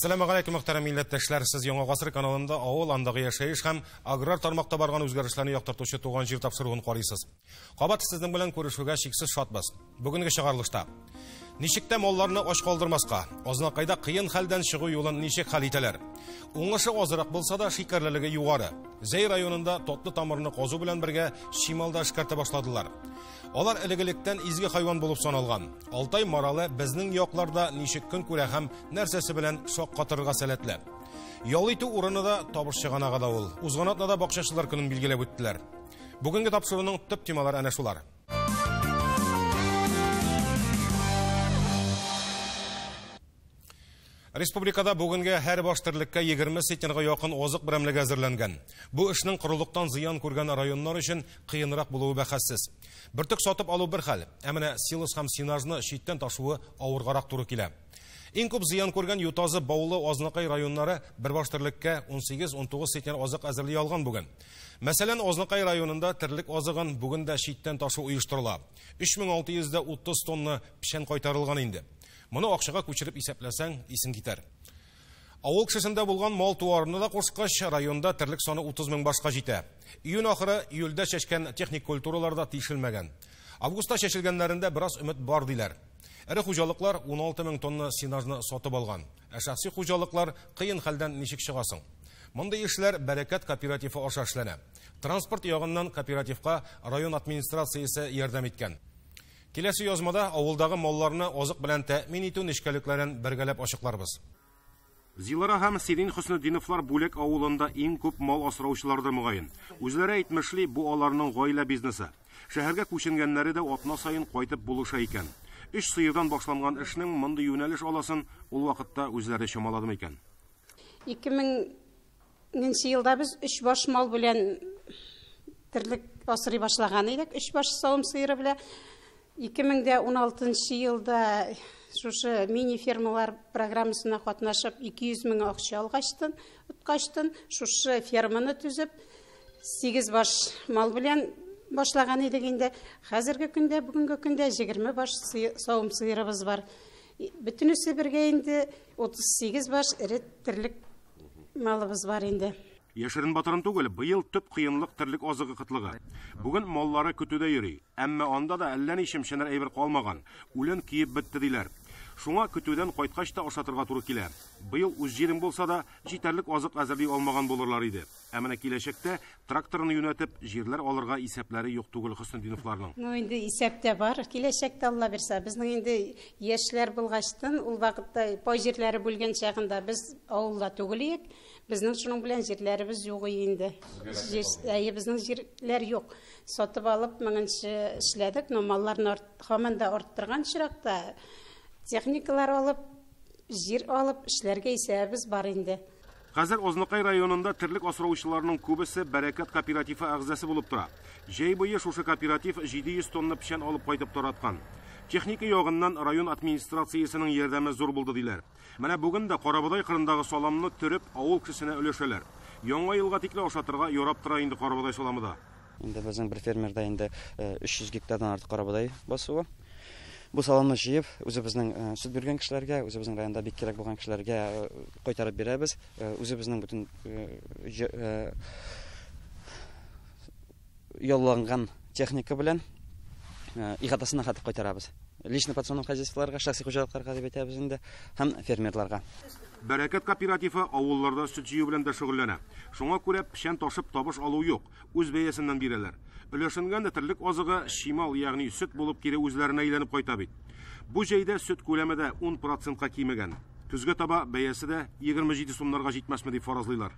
Әссәламү галәйкүм, мөхтәрәм милләттәшләр! Сез Яңа Гасыр каналында авыл, андагы яшәеш һәм аграр тармакта барган үзгәрешләрне яктыртучы Туган җир тапшыруын карыйсыз. Кабат сезнең белән күрешүгә чиксез шатбыз. Бүгенге чыгарылышта ничек тә малларны ач калдырмаска, Азнакайда кыен хәлдән чыгу юлын ничек хәл итәләр? Уңышы азрак булса да, шикәрлелеге югары. Зәй районында татлы тамырны казу белән бергә чимал да эшкәртә башладылар. Алар элек-электән изге хайван булып саналган. Алтай маралы безнең якларда ничек көн күрә һәм нәрсәсе белән шаккатырырга сәләтле. Ял итү урыны да табыш чыганагы да ул. Узган атнада бакчачылар көнен билгеләп үттеләр. Бүгенге тапшыруның төп темалары әнә шулар. Республикада бүгенгә һәр баш терлеккә 20 центнерга якын азык берәмлеге әзерләнгән. Бу эшнең корылыктан зыян күргән районнар өчен кыенрак булуы бәхәссез. Бөртек сатып алу бер хәл, ә менә силос һәм сенажны читтән ташуы авыргарак туры килә. Иң күп зыян күргән Ютазы, Баулы, Азнакай районнары бер баш терлеккә 18-19 центнер азык әзерли алган бүген. Мәсәлән, Азнакай районында терлек азыгын бүген дә читтән ташу оештырыла. 3630 тонна печән кайтарылган инде. Моны акчага күчереп исәпләсәң, исең китәр. Авыл кешесендә булган мал-туарны да кушкач, районда терлек саны 30 мең башка җитә. Июнь ахыры июльдә чәчкән техник культуралар да тишелмәгән. Августта чәчелгәннәрендә бераз өмет бар диләр. Эре хуҗалыклар 16 мең тонна сенажны сатып алган. Ә шәхси хуҗалыклар кыен хәлдән ничек чыгасың? Мондый эшләр Бәрәкәт кооперативы аша эшләнә. Транспорт ягыннан кооперативка район администрациясе ярдәм иткән. Киләсе язмада авылдагы малларны азык белән тәэмин итү нечкәлекләрен бергәләп ачыкларбыз. Зилара һәм Сирин Хөснетдиновлар Бүләк авылында иң күп мал асраучылардыр мөгаен. Үзләре әйтмешли, бу аларның гаилә бизнесы. Шәһәргә күченгәннәре дә атна саен кайтып булыша икән. 3 сыердан башланган эшнең мондый юнәлеш аласын ул вакытта үзләре чамаладымы икән? 2000 елда без 3 баш мал белән терлек асрый башлаган идек, 3 баш савым сыеры белән. 2016 елда шушы мини-фермалар программасына катнашып 200 мең акча алгачтын, откачтын, шушы ферманы төзеп 8 баш мал белән башлаган идек инде. Хәзерге көндә, бүгенге көндә 20 баш савым сыерыбыз бар. Бөтенесе бергә инде 38 баш эре терлек малыбыз бар инде. Яшерен батырын түгел, быел төп кыенлык терлек азыгы кытлыгы. Бүген маллары көтүдә йөри. Әмма анда да әллә ни чемченер әйбер калмаган. Үлен киеп бетте диләр. Шуңа көтүдән кайткач та ашатырга туры килә. Быел үз җирең булса да, җитәрлек азык әзерли алмаган булырлар иде. Ә менә киләчәктә тракторны юнәтеп, җирләр алырга исәпләре юк түгел Хөснетдиновларның. Ну, инде исәптә бар. Киләчәктә Алла бирсә, безнең инде яшьләр булгачтын, ул вакытта пай җирләре бүлгән чагында без авылда түгел идек. Безнең шуның белән җирләребез юк инде. Әйе, безнең җирләр юк. Сатып алып моңынчы эшләдек, но малларны һаман да арттырган чиракта техникалар алып, җир алып эшләргә исәбебез бар инде. Хәзер Азнакай районында терлек асраучыларның күбесе Бәрәкәт кооперативы әгъзасы булып тора. Җәй буе шушы кооператив 700 тонна печән алып кайтып тараткан. Техника ягыннан район администрациясенең ярдәме зур булды диләр. Менә бүген дә Карабодай кырындагы саламны төреп авыл кешесенә өләшәләр. Яңа елга тикле ашатырга ярап тора инде Карабодай саламы да. Инде безнең бер фермерда инде 300 гектардан артык Карабодай басуы. Бу саламны җыеп, үзебезнең сөт биргән кешеләргә, үзебезнең районда бик кирәк булган кешеләргә кайтарып бирәбез. Үзебезнең бөтен ялланган техника белән ихатасына хәтта кайтарабыз. Личный подсобный хозяйстволарга, шәхси хуҗалыкларга дип әйтәбез инде, һәм фермерларга. Бәрәкәт кооперативы авылларда сөт җыю белән дә шөгыльләнә. Шуңа күрә печән ташып табыш алу юк, үз бәясеннән бирәләр. Өләшенгән дә терлек азыгы чимал, ягъни сөт булып кире үзләренә әйләнеп кайта бит. Бу җәйдә сөт күләме дә 10%-ка кимегән. Көзгә таба бәясе дә 27 сумнарга җитмәсме дип фаразлыйлар.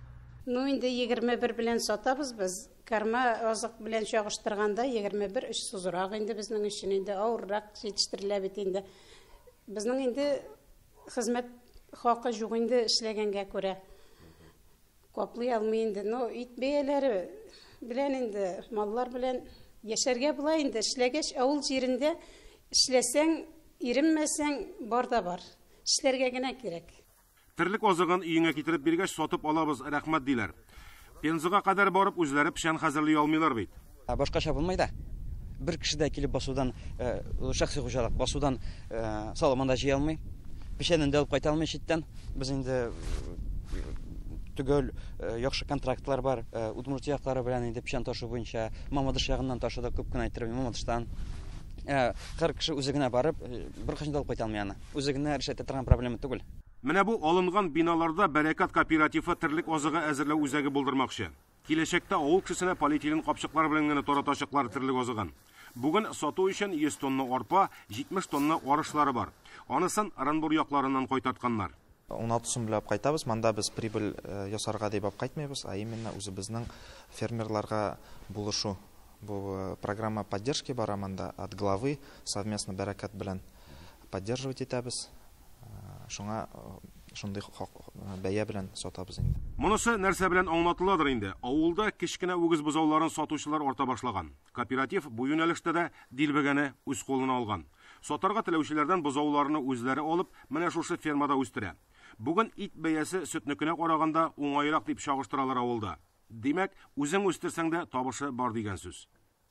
Ну, инде 21 белән сатабыз без. Карма азык белән чагыштырганда 21 өч сузрак инде безнең өчен инде авыррак җитештерелә бит инде. Безнең инде хезмәт хакы юк инде эшләгәнгә күрә. Каплый алмый инде. Но ит бәяләре белән инде маллар белән яшәргә була инде. Эшләгәч авыл җирендә эшләсәң, иренмәсәң бар да бар. Эшләргә генә кирәк. Терлек азыгын өеңә китереп биргәч сатып алабыз, рәхмәт диләр. Пензага кадәр барып үзләре печән хәзерли алмыйлар бит. Башкача булмый да. Бер кеше дә килеп басудан, шәхси хуҗалык басудан салымын да җыя алмый. Печәнен дә алып кайта алмый читтән. Без инде төгәл яхшы контрактлар бар. Удмуртия яклары белән инде печән ташу буенча Мамадыш ягыннан ташуда күп кенә әйттерми Мамадыштан. Һәр кеше үзе генә барып, беркайчан да алып кайта алмый аны. Үзе генә решать итә торган проблема түгел. Менә бу алынган биналарда Бәрәкәт кооперативы терлек азыгы әзерләү үзәге булдырмакчы. Киләчәктә авыл кешесенә полиэтилен капчыклар белән генә таратачаклар терлек азыгын. Бүген сату өчен 100 тонна арпа, 70 тонна арышлары бар. Анысын Ырынбур якларыннан кайтартканнар. 16 сум белән алып кайтабыз. Монда без прибыль ясарга дип алып кайтмыйбыз, а именно үзебезнең фермерларга булышу. Бу программа поддержки бара монда от главы совместно Бәрәкәт белән поддерживать итәбез. Шуңа шундый бәя белән сатабыз инде. Монысы нәрсә белән аңлатыладыр инде. Авылда кечкенә үгез бозауларын сатучылар арта башлаган. Кооператив бу юнәлештә дә дилбегәне үз кулына алган. Сатарга теләүчеләрдән бозауларны үзләре алып, менә шушы фермада үстерә. Бүген ит бәясе сөтнекенә караганда уңайрак дип чагыштыралар авылда. Димәк, үзең үстерсәң дә табышы бар дигән сүз.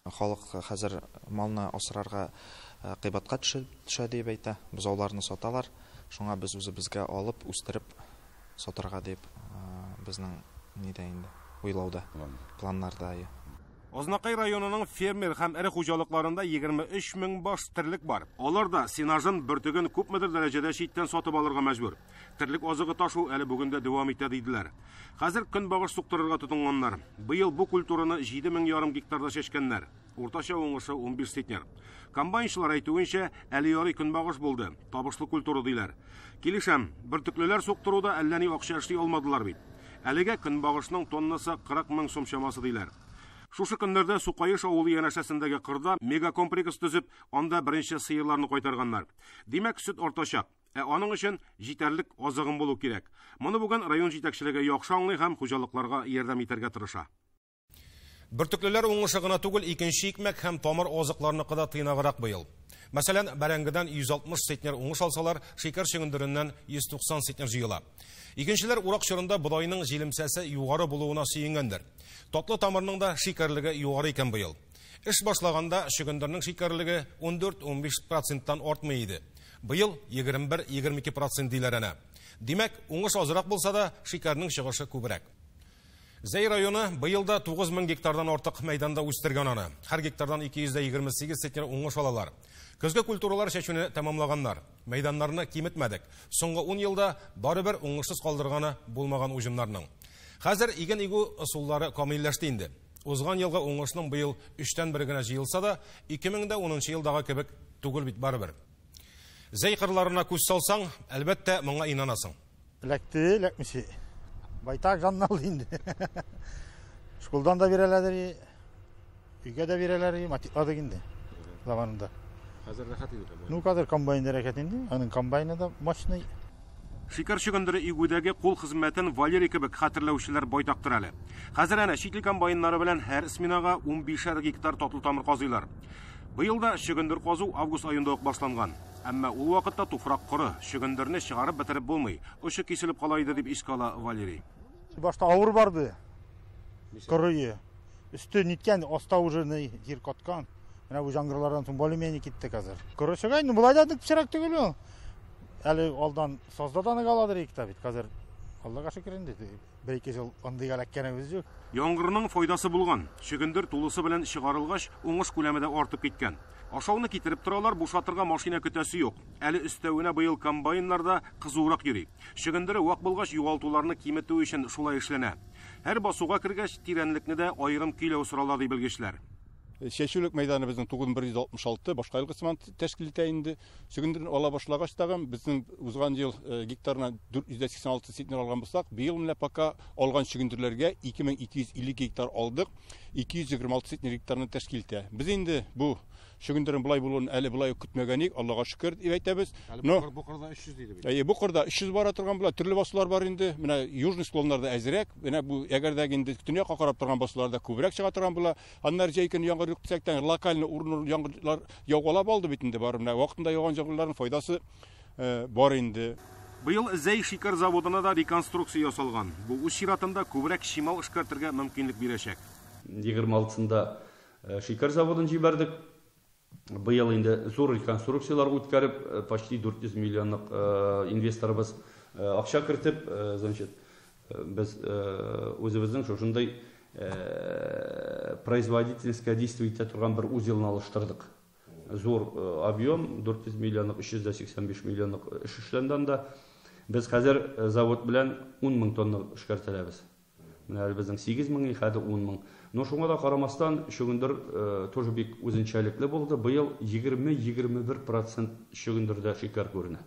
Халык хәзер малны асрарга кыйбатка төшә дип әйтә. Бозауларны саталар. Шуңа без үзебезгә алып, үстереп сатарга дип безнең нидә инде уйлауда, планнарда. Азнакай районының фермер һәм эре хуҗалыкларында 23 мең баш терлек бар. Алар да сенажын бөртеген күпмедер дәрәҗәдә читтән сатып алырга мәҗбүр. Терлек азыгы ташу әле бүген дә дәвам итә диделәр. Хәзер көнбагыш суктырырга тотынганнар. Быел бу культураны 7,5 гектарда чәчкәннәр. Уртача уңышы 15 центнер. Комбайнчылар әйтүенчә, әле ярый көнбагыш булды. Табышлы культура диләр. Килешәм, бөртеклеләр суктыруда әллә ни акча эшли алмадылар бит. Әлегә көнбагышның тоннасы 40 мең сум чамасы диләр. Шушы көннәрдә Сукаеш авылы янәшәсендәге кырда мегакомплекс төзеп, анда беренче сыерларны кайтарганнар. Димәк, сөт артачак. Ә аның өчен җитәрлек азыгын булу кирәк. Моны бүген район җитәкчелеге яхшы аңлый һәм хуҗалыкларга ярдәм итәргә тырыша. Бөртеклеләр уңышы гына түгел, икенче икмәк һәм тамыр азыкларныкы да тыйнаграк быел. Мәсәлән, бәрәңгедән 160 центнер уңыш алсалар, шикәр чөгендереннән 190 центнер җыела. Икенчеләр урак чорында бодайның җилемсәсе югары булуына сөенгәндер. Татлы тамырның да шикәрлеге югары икән быел. Эш башлаганда чөгендернең шикәрлеге 14-15%-тан артмый иде. Быел 21-22% диләр әнә. Димәк, уңыш азрак булса да, шикәрнең чыгышы күбрәк. Зәй районы быел да 9000 гектардан артык мәйданда үстергән аны. Һәр гектардан 228 центнер уңыш алалар. Көзге культуралар чәчүне тәмамлаганнар. Мәйданнарны киметмәдек. Соңгы 10 елда барыбер уңышсыз калдырганы булмаган уҗымнарның. Хәзер иген игү ысуллары камилләште инде. Узган елгы уңышның быел 3-тән 1 генә җыелса да, 2010 елдагы кебек түгел бит барыбер. Зәй кырларына күз салсаң, әлбәттә, моңа инанасың. Эләкте, эләкмесе. Байтак жанны алды инде. Школдан да бирәләр, өйгә дә бирәләр, матикладык инде заманында. Хәзер рәхәт инде комбайн. Ну, хәзер комбайн рәхәт инде. Аның комбайны да мощный. Шикәр чөгендере игүдәге кул хезмәтен Валерий кебек хәтерләүчеләр байтактыр әле. Хәзер әнә чит ил комбайннары белән һәр сменага 15 гектар татлы тамыр казыйлар. Быел да чөгендер казу август аенда ук башланган. Әмма ул вакытта туфрак коры, чөгендерне чыгарып бетереп булмый. Очы киселеп кала иде дип искә ала Валерий. Башта авыр барды. Коры. Өсте ниткән, аста уже җир каткан. Менә бу яңгырлардан соң более-менее китте хәзер. Коры чыга инде, болай да пычрак түгел ул. Әле алдан сазда да нык аладыр икән бит. Хәзер Аллага шөкер инде, бер-ике ел андый эләккәнебез юк. Яңгырның файдасы булган. Чөгендер тулысы белән чыгарылгач, уңыш күләме дә артып киткән. Ашауны китереп торалар, бушатырга машина көтәсе юк. Әле өстәвенә быел комбайннарда кызурак йөри. Чөгендере вак булгач, югалтуларны киметү өчен шулай эшләнә. Һәр басуга кергәч, тирәнлекне дә аерым көйләү сорала ди белгечләр. Чәчүлек мәйданы безнең 9166, башка елгы сыман тәшкил итә инде. Чөгендерне ала башлагач тагын безнең узган ел гектарына 486 центнер алган булсак, быел менә пока алган чөгендерләргә 2252 гектар алдык, 226 центнер гектарны тәшкил итә. Без инде бу чөгендернең болай булуын әле болай ук көтмәгән идек, Аллага шөкер дип әйтәбез. Но бу кырда 300 диде бит. Әйе, бу кырда 300 бара торган була, төрле басулар бар инде. Менә южный склоннарда әзрәк, менә бу әгәр дә инде төньякка карап торган басуларда күбрәк чыга торган була. Аннары җәй көне яңгыр юк дисәк тә, локальный урын яңгырлар яугалап алды бит инде бар. Менә вакытында яуган яңгырларның файдасы бар инде. Быел Зәй шикәр заводына да реконструкция ясалган. Бу үз чиратында күбрәк чимал эшкәртергә мөмкинлек бирәчәк. 26-сында шикәр заводын җибәрдек. Быел инде зур реконструкцияләр үткәреп, почти 400 миллионлык инвесторыбыз акча кертеп, значит, без үзебезнең шушындай производительская действие итә торган бер узелны алыштырдык. Зур объем, 400 миллионлык, 385 миллионлык эш эшләнде анда. Без хәзер завод белән 10 мең тонна эшкәртәләбез. Менә әле безнең 8 мең, хәзер 10 мең. Но шуңа да карамастан, чөгендер тоже бик үзенчәлекле булды. Быел 20-21% чөгендердә шикәр күренә.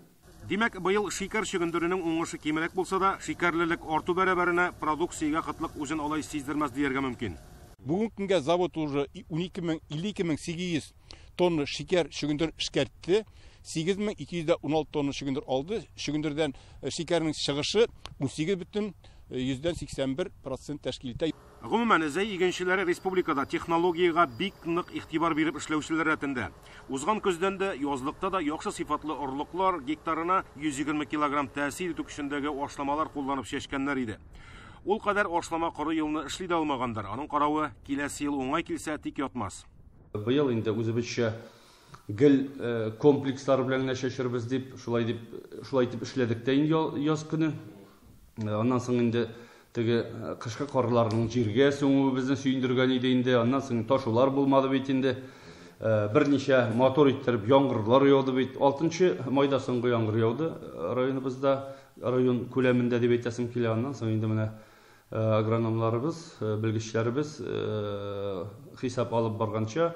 Димәк, быел шикәр чөгендеренең уңышы кимрәк булса да, шикәрлелек арту бәрабәренә продукциягә кытлык үзен алай сиздермәс дияргә мөмкин. Бүгенге көнгә завод уже 12800 тонна шикәр чөгендер эшкәртте. 8216 тонна чөгендер алды. Чөгендердән шикәрнең чыгышы 18,81% тәшкил итә. Гомумән, Зәй игенчеләре республикада технологиягә бик нык игътибар биреп эшләүчеләр рәтендә. Узган көздән дә, язлыкта да яхшы сыйфатлы орлыклар гектарына 120 килограмм тәэсир итү көчендәге ашламалар кулланып чәчкәннәр иде. Ул кадәр ашлама коры елны эшли дә алмагандыр. Аның каравы, киләсе ел уңай килсә, тик ятмас. Быел инде үзебезчә гел комплекслар белән генә чәчербез дип, шулай дип, шулай итеп эшләдек тә инде яз көне. Аннан соң инде теге кышкы карларның җиргә сеңүе безне сөендергән иде инде. Аннан соң ташулар булмады бит инде. Берничә матур иттереп яңгырлар яуды бит. 6 майда соңгы яңгыр яуды районыбызда, район күләмендә дип әйтәсем килә. Аннан соң инде менә агрономларыбыз, белгечләребез хисап алып барганча,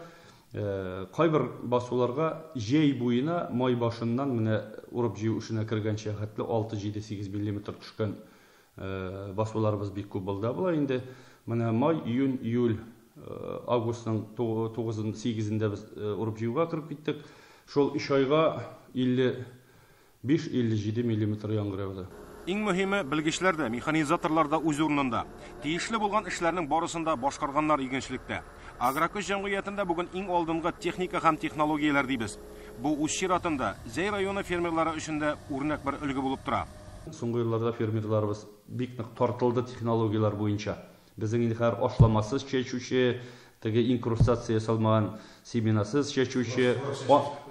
кайбер басуларга җәй буена май башыннан менә урып җыю эшенә кергәнчә хәтле 6-7-8 миллиметр төшкән басуларыбыз бик күп булды. Болай инде менә май, июнь, июль, августның 9-8-ндә без урып җыюга кереп киттек. Шул 3 айга 55-57 миллиметр яңгыр яуды. Иң мөһиме, белгечләр дә, механизаторлар да үз урынында. Тиешле булган эшләрнең барысын да башкарганнар игенчелектә. Агрокөч җәмгыятендә бүген иң алдынгы техника һәм технологияләр дибез. Бу үз чиратында Зәй районы фермерлары өчен дә үрнәк бер өлге булып тора. Соңгы елларда фермерларыбыз бик нык тартылды технологияләр буенча. Безнең инде хәзер ашламасыз чәчүче, теге инкрустация ясалмаган семенасыз чәчүче,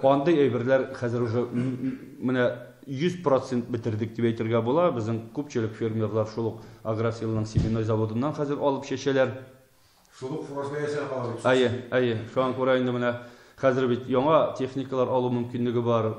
андый әйберләр хәзер уже менә 100% бетердек дип әйтергә була. Безнең күпчелек фермерлар шул ук Агросилның семенной заводыннан хәзер алып чәчәләр. Шул ук фураж бәясенә кала бит. Әйе, әйе. Шуңа күрә инде менә хәзер бит яңа техникалар алу мөмкинлеге бар.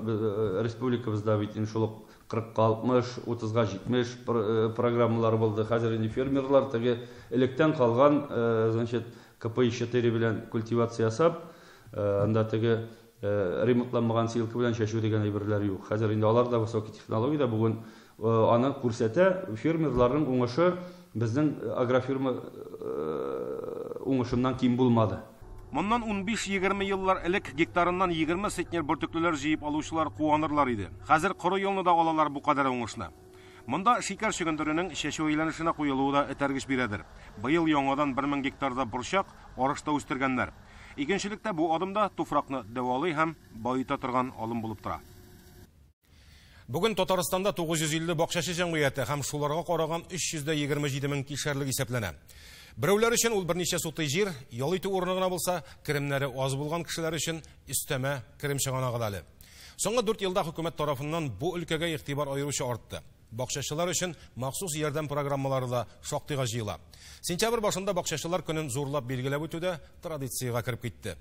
Республикабызда бит инде шул ук 40-60, 30-70 программалар булды. Хәзер инде фермерлар теге электән калган, значит, КПИ-4 белән культивация ясап, анда теге ремонтланмаган силка белән чәчү дигән әйберләр юк. Хәзер инде алар да высокий технологиядә бүген аны күрсәтә. Фермерларның уңышы безнең агрофирма уңышыннан ким булмады. Моннан 15-20 еллар элек гектарыннан 20 центнер бөртеклеләр җыеп алучылар куанырлар иде. Хәзер коры елны да алалар бу кадәр уңышны. Монда шикәр чөгендеренең чәчү әйләнешенә куелуы да этәргеч бирәдер. Быел яңадан 1000 гектарда борчак, арыш та үстергәннәр. Игенчелектә бу адымда туфракны дәвалый һәм баета торган алым булып тора. Бүген Татарстанда 950 бакчачы җәмгыяте һәм шуларга караган 327 мең кишәрлек исәпләнә. Берәүләр өчен ул берничә сутый җир, ял итү урыны гына булса, керемнәре аз булган кешеләр өчен өстәмә керем чыганагы да әле. Соңгы 4 елда хөкүмәт тарафыннан бу өлкәгә игътибар аеруча артты. Бакчачылар өчен махсус ярдәм программалары да шактыйга җыела. Сентябрь башында бакчачылар көнен зурлап билгеләп үтү дә традициягә кереп китте.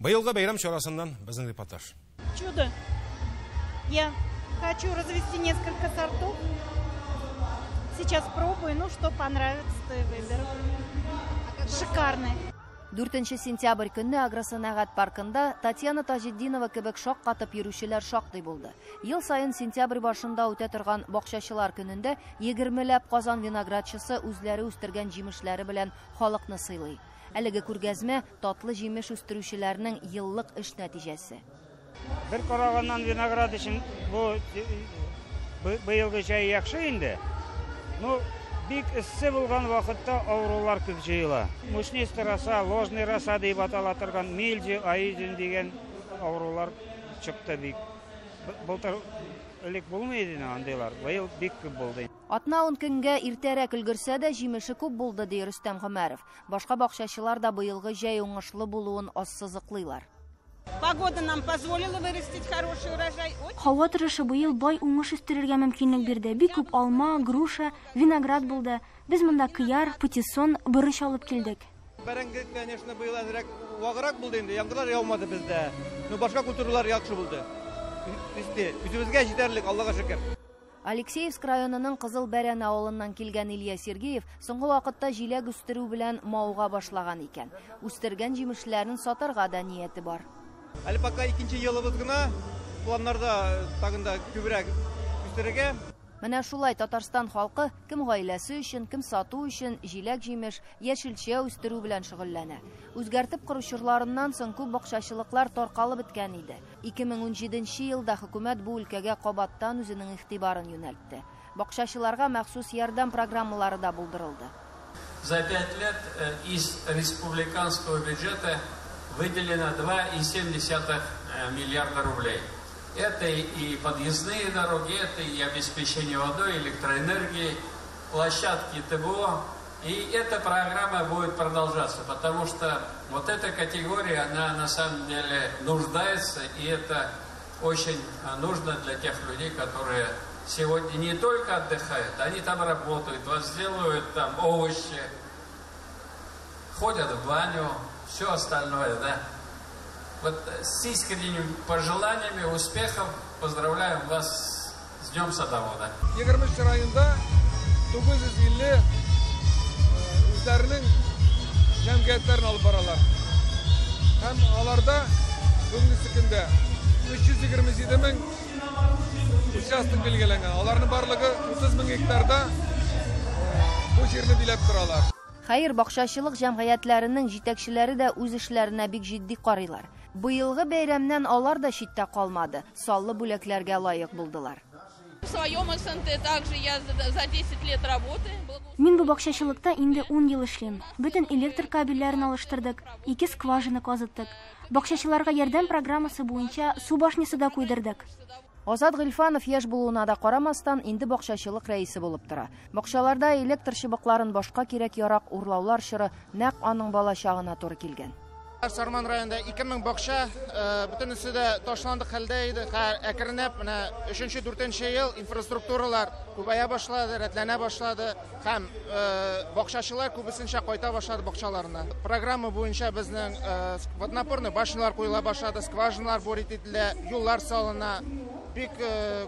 Быелгы бәйрәм чарасыннан безнең репортаж. Чудо. Я хочу развести несколько сортов. Сейчас пробую, ну что понравится, то и выберу. Шикарный. 4 сентябрь көнне Агросәнәгать паркында Татьяна Таҗетдинова кебек шаккатып йөрүчеләр шактый булды. Ел саен сентябрь башында үтә торган бакчачылар көнендә 20ләп Казан виноградчысы үзләре үстергән җимешләре белән халыкны сыйлый. Әлеге күргәзмә татлы җимеш үстерүчеләрнең еллык эш нәтиҗәсе. Бер караганнан виноград өчен бу быелгы җәй яхшы инде. Ну, бик эссе булган вакытта авырулар күп җыела. Мучнистый роса, ложный роса дип атала торган мильдью, оидиум дигән авырулар чыкты бик. Былтыр элек булмый иде андыйлар, быел бик күп булды. Атна ун көнгә иртәрәк өлгерсә дә җимеше күп булды, ди Рөстәм Гомәров. Башка бакчачылар да быелгы җәй уңышлы булуын ассызыклыйлар. Погода нам позволила вырастить хороший урожай. Һава торышы быел бай уңыш үстерергә мөмкинлек бирде. Бик күп алма, груша, виноград булды. Без монда кыяр, патиссон, борыч алып килдек. Бәрәңге, конечно, быел әзрәк ваграк булды инде, яңгырлар яумады бездә. Но башка культуралар яхшы булды. Үсте. Үзебезгә җитәрлек, Аллага шөкер. Алексеевск районының Кызыл Бәрән авылыннан килгән Илья Сергеев соңгы вакытта җиләк үстерү белән мавыга башлаган икән. Үстергән җимешләрен сатарга да нияте бар. Әле пока икенче елыбыз гына, планнарда тагын да күбрәк үстерергә. Менә шулай Татарстан халкы кем гаиләсе өчен, кем сату өчен җиләк-җимеш, яшелчә үстерү белән шөгыльләнә. Үзгәртеп кору чорларыннан соң күп бакчачылыклар таркалып беткән иде. 2017 елда хөкүмәт бу өлкәгә кабаттан үзенең игътибарын юнәлтте. Бакчачыларга махсус ярдәм программалары да булдырылды. За 5 лет из республиканского бюджета выделено 2,7 миллиарда рублей. Это и подъездные дороги, это и обеспечение водой, электроэнергией, площадки ТБО. И эта программа будет продолжаться, потому что вот эта категория, она на самом деле нуждается, и это очень нужно для тех людей, которые сегодня не только отдыхают, они там работают, возделывают там овощи, ходят в баню, все остальное, да. Вот с искренними пожеланиями успехов поздравляем вас с Днем Садовода. 23 районда 950 үзләренең җәмгыятьләрен алып баралар. Һәм аларда бүгенге көндә 327 мең участок билгеләнгән. Аларның барлыгы 30 мең гектарда бу җирне биләп торалар. Хәер, бакчачылык җәмгыятьләренең җитәкчеләре дә үз эшләренә бик җитди карыйлар. Быелгы бәйрәмнән алар да читтә калмады, саллы бүләкләргә лаек булдылар. В своем СНТ также я за 10 лет работы. Мин бу бакчачылыкта инде 10 ел эшлим. Бөтен электр кабельләрен алыштырдык, 2 скважина казыттык. Бакчачыларга ярдәм программасы буенча су башнясы да куйдырдык. Азат Гыйльфанов яшь булуына да карамастан инде бакчачылык рәисе булып тора. Бакчаларда электр чыбыкларын башка кирәк-ярак урлаулар чоры нәкъ аның бала чагына туры килгән. Сарман районында 2000 бакча, бөтенесе дә ташландык хәлдә иде. Әкренләп менә 3-4 ел инфраструктуралар күбәя башлады, рәтләнә башлады һәм бакчачылар күбесенчә кайта башлады бакчаларына. Программа буенча безнең водонапорный башнялар куела башлады, скважиналар бурить ителә, юллар салына. Бик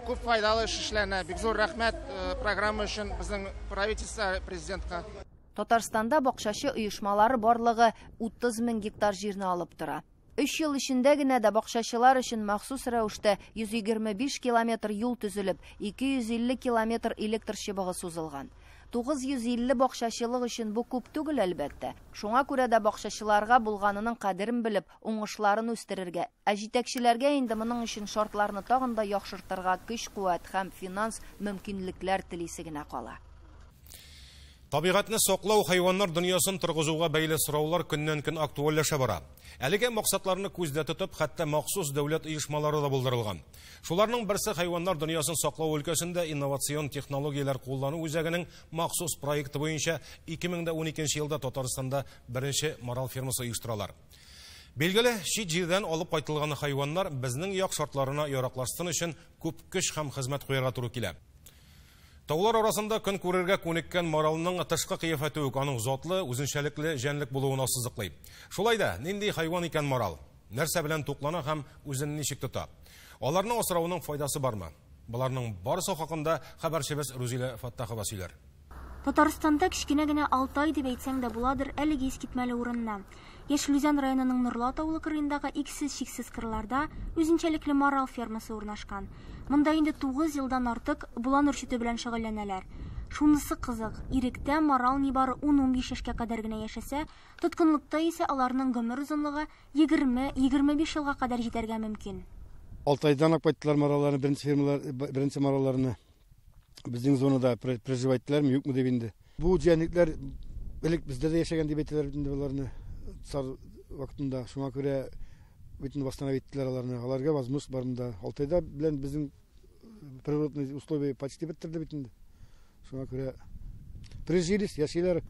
күп файдалы эш эшләнә. Бик зур рәхмәт программа өчен безнең правительство президентка. Татарстанда бакчачы оешмалары барлыгы 30 мең гектар җирне алып тора. 3 ел эчендә генә дә бакчачылар өчен махсус рәвештә 125 километр юл төзелеп, 250 километр электр чыбыгы сузылган. 950 бакчачылык өчен бу күп түгел, әлбәттә. Шуңа күрә дә бакчачыларга булганының кадерен белеп, уңышларын үстерергә, ә җитәкчеләргә инде моның өчен шартларны тагын да яхшыртырга көч-куәт һәм финанс мөмкинлекләр телисе генә кала. Табигатьне саклау, хайваннар дөньясын торгызуга бәйле сораулар көннән-көн актуальләшә бара. Әлеге максатларны күздә тотып, хәтта махсус дәүләт оешмалары да булдырылган. Шуларның берсе хайваннар дөньясын саклау өлкәсендә инновацион технологияләр куллану үзәгенең махсус проекты буенча 2012 елда Татарстанда беренче марал фермасы оештыралар. Билгеле, чит җирдән алып кайтылган хайваннар безнең як шартларына яраклашсын өчен күп көч һәм хезмәт куярга туры килә. Таулар арасында көн күрергә күнеккән маралның тышкы кыяфәте үк аның затлы, үзенчәлекле җәнлек булуын ассызыклый. Шулай да, нинди хайван икән марал? Нәрсә белән туклана һәм үзен ничек тота? Аларны асрауның файдасы бармы? Боларның барысы хакында хәбәрчебез Рузилә Фаттахова сөйләр. Татарстанда кечкенә генә Алтай дип әйтсәң дә буладыр әлеге искитмәле урынны. Яшел Үзән районының Норлат авылы кырыендагы иксез-чиксез кырларда үзенчәлекле марал фермасы урнашкан. Монда инде 9 елдан артык болан үрчетү белән шөгыльләнәләр. Шунысы кызык, иректә марал нибары 10-15 яшькә кадәр генә яшәсә, тоткынлыкта исә аларның гомер озынлыгы 20-25 елга кадәр җитәргә мөмкин. Алтайдан алып кайттылар мараларны, беренче фермалар, беренче мараларны. Безнең зонада проживать ителәрме, юкмы дип инде. Бу җәнлекләр элек бездә дә яшәгән дип әйтәләр инде боларны. Цар вакытында шуңа күрә бөтен восстановить иттеләр аларны. Аларга возможность бар монда. Алтайда белән безнең природные условия почти бетерде бит инде. Шуңа күрә прижились, яшиләр.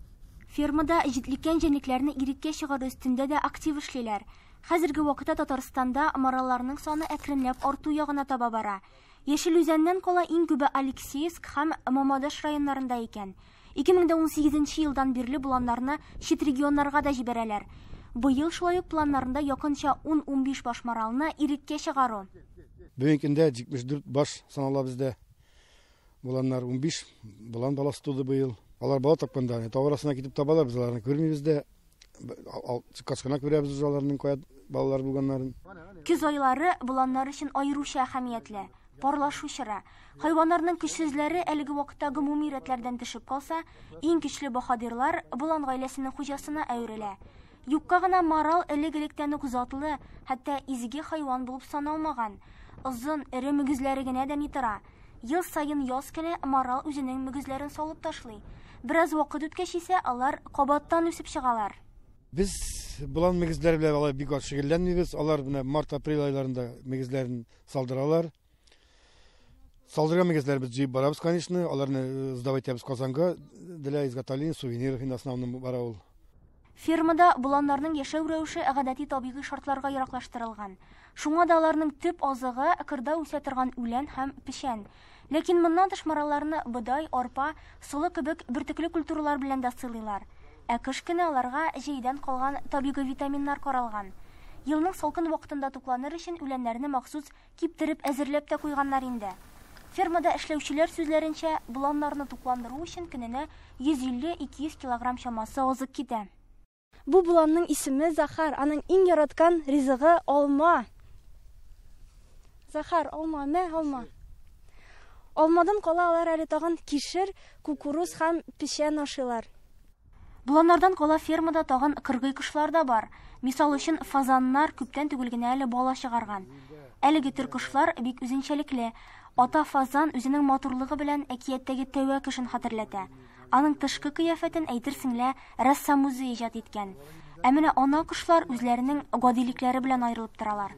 Фермада җитлеккән җәнлекләрне иреккә чыгару өстендә дә актив эшлиләр. Хәзерге вакытта Татарстанда маралларның саны әкренләп арту ягына таба бара. Яшел Үзәннән кала иң күбе Алексеевск һәм Мамадыш районнарында икән. 2018 елдан бирле боланнарны чит регионнарга да җибәрәләр. Быел шулай ук планнарында якынча 10-15 баш маралны иреккә чыгару. Бүгенге көндә 74 баш санала бездә. Боланнар 15 болан баласы туды быел. Алар бала тапканда тау арасына китеп табалар, без аларны күрмибез дә. Чыккач кына күрәбез уже аларның кая балалар булганнарын. Көз айлары боланнар өчен аеруча әһәмиятле. Парлашу чоры. Хайваннарның көчсезләре әлеге вакытта гомуми рәтләрдән төшеп калса, иң көчле баһадирлар болан гаиләсенең хуҗасына әверелә. Юкка гына марал элек-электән үк затлы, хәтта изге хайван булып саналмаган. Озын, эре мөгезләре генә дә ни тора. Ел саен яз көне марал үзенең мөгезләрен салып ташлый. Бераз вакыт үткәч исә алар кабаттан үсеп чыгалар. Без болан мөгезләре белән алай бик аз шөгыльләнмибез. Алар менә март-апрель айларында мөгезләрен салдыралар. Салдырган мөгезләрне без җыеп барабыз, конечно. Аларны сдавать итәбез Казанга для изготовления сувениров инде основном бара ул. Фермада боланнарның яшәү рәвеше гадәти табигый шартларга яраклаштырылган. Шуңа да аларның төп азыгы кырда үсә торган үлән һәм печән. Ләкин моннан тыш маралларны бодай, арпа, солы кебек бөртекле культуралар белән дә сыйлыйлар. Ә кыш көне аларга җәйдән калган табигый витаминнар каралган. Елның салкын вакытында тукланыр өчен үләннәрне махсус киптереп әзерләп тә куйганнар инде. Фермада эшләүчеләр сүзләренчә, боланнарны тукландыру өчен көненә 150-200 килограмм чамасы азык китә. Бу боланның исеме Захар, аның иң яраткан ризыгы алма. Захар, алма, мә, алма. Алмадан кала алар әле тагын кишер, кукуруз һәм печән ашыйлар. Боланнардан кала фермада тагын кыргый кошлар да бар. Мисал өчен, фазаннар күптән түгел генә әле бала чыгарган. Әлеге төр кошлар бик үзенчәлекле. Ата фазан үзенең матурлыгы белән әкияттәге тәвә кошын хәтерләтә. Аның тышкы кыяфәтен әйтерсең лә рәссам үзе иҗат иткән. Ә менә ана кошлар үзләренең гадилекләре белән аерылып торалар.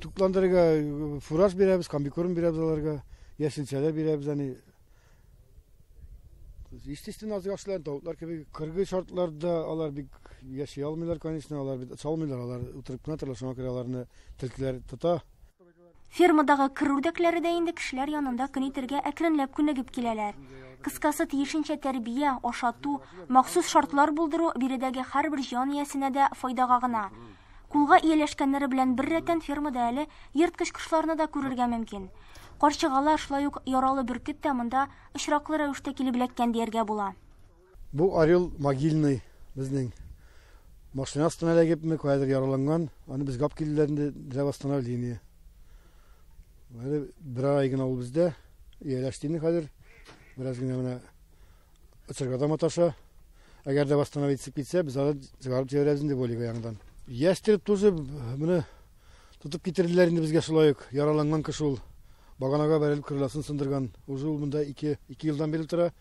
Тукландырырга фураж бирәбез, комбикорм бирәбез аларга, яшелчәләр бирәбез, әни. Естественно, аз яшьләр, тавыклар кебек кыргый шартларда алар бик яши алмыйлар, конечно, алар бит оча алмыйлар, алар утырып кына торалар, шуңа күрә аларны төлкеләр тота. Фермадагы кыр үрдәкләре дә инде кешеләр янында көн итәргә әкренләп күнегеп киләләр. Кыскасы, тиешенчә тәрбия, ашату, махсус шартлар булдыру биредәге һәрбер җан иясенә дә файдага гына. Кулга ияләшкәннәре белән беррәттән фермада әле ерткыч кошларны да күрергә мөмкин. Карчыгалар, шулай ук яралы бөркет тә монда очраклы рәвештә килеп эләккән дияргә була. Бу орел могильный безнең. Машина астына эләгепме, каядыр яраланган, аны безгә алып килделәр инде для восстановления. Әле бер ай гына ул бездә, ияләште инде хәзер. Бераз генә менә очырга да маташа. Әгәр дә восстановить китсә, без аны чыгарып җибәрәбез инде волейга яңадан. Ястреб тоже менә тотып китерделәр инде безгә шулай ук. Яраланган кеше ул. Баганага бәрелеп крыласын сындырган. Уже ул монда 2 елдан бирле тора.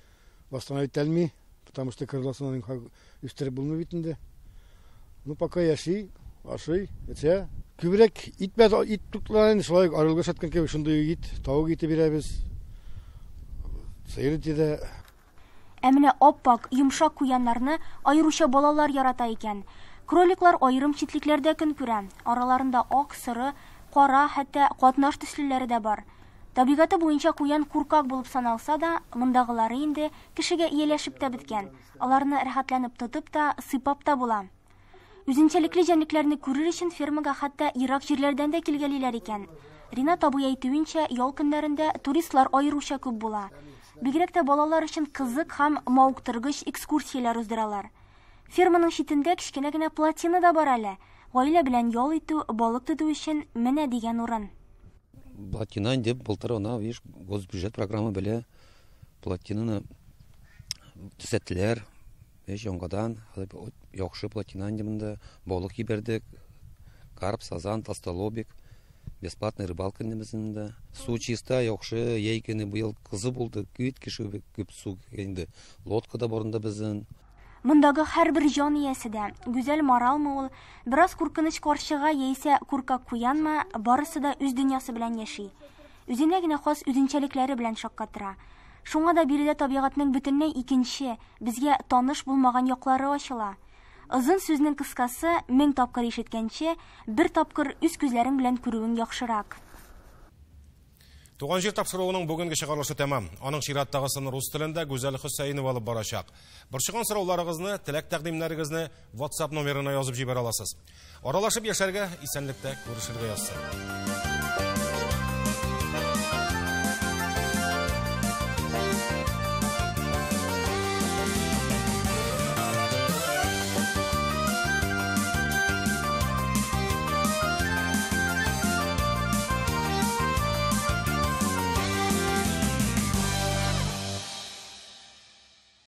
Восстановить ителми, потому что крыласын аның үстереп булмый бит инде. Ну, пока яши, ашый, эчә. Күбрәк ит бә, ит туклана инде, шулай ук орелга саткан кебек шундый ит, тавык ите бирәбез. Сыер ите дә. Ә менә ап-ак, йомшак куяннарны аеруча балалар ярата икән. Кроликлар аерым читлекләрдә көн күрә. Араларында ак, соры, кара, хәтта катнаш төслеләре дә бар. Табигате буенча куян куркак булып саналса да, мондагылары инде кешегә ияләшеп тә беткән. Аларны рәхәтләнеп тотып та, сыйпап та була. Үзенчәлекле җәнлекләрне күрер өчен фермага хәтта ерак җирләрдән дә килгәлиләр икән. Ринат абый әйтүенчә, ял көннәрендә туристлар аеруча күп була. Бигрәк тә балалар өчен кызык һәм мавыктыргыч экскурсияләр уздыралар. Ферманың читендә кечкенә генә плотина да бар әле. Гаилә белән ял итү, балык тоту өчен менә дигән урын. Плотина инде былтыр ана, видишь, госбюджет программа белә плотинаны төзәттеләр. Эш яңадан яхшы плотина инде монда балык җибәрдек. Карп, сазан, толстолобик. Бесплатная рыбалка инде безнең монда. Су чиста, яхшы, җәй көне быел кызы булды, күп кеше күп су инде. Лодка да бар инде безнең. Мондагы һәрбер җан иясе дә, гүзәл маралмы ул, бераз куркыныч карчыга яисә куркак куянмы, барысы да үз дөньясы белән яши. Үзенә генә хас үзенчәлекләре белән шаккатыра. Шуңа да биредә табигатьнең бөтенләй икенче, безгә таныш булмаган яклары ачыла. Озын сүзнең кыскасы, 1000 тапкыр ишеткәнче, бер тапкыр үз күзләрең белән күрүең яхшырак. Туган җир тапшыруының бүгенге чыгарылышы тәмам. Аның чираттагысын рус телендә Гүзәл Хөсәенова алып барачак. Борчыган сорауларыгызны, теләк-тәкъдимнәрегезне WhatsApp номерына язып җибәрә аласыз. Аралашып яшәргә, исәнлектә күрешергә язсын.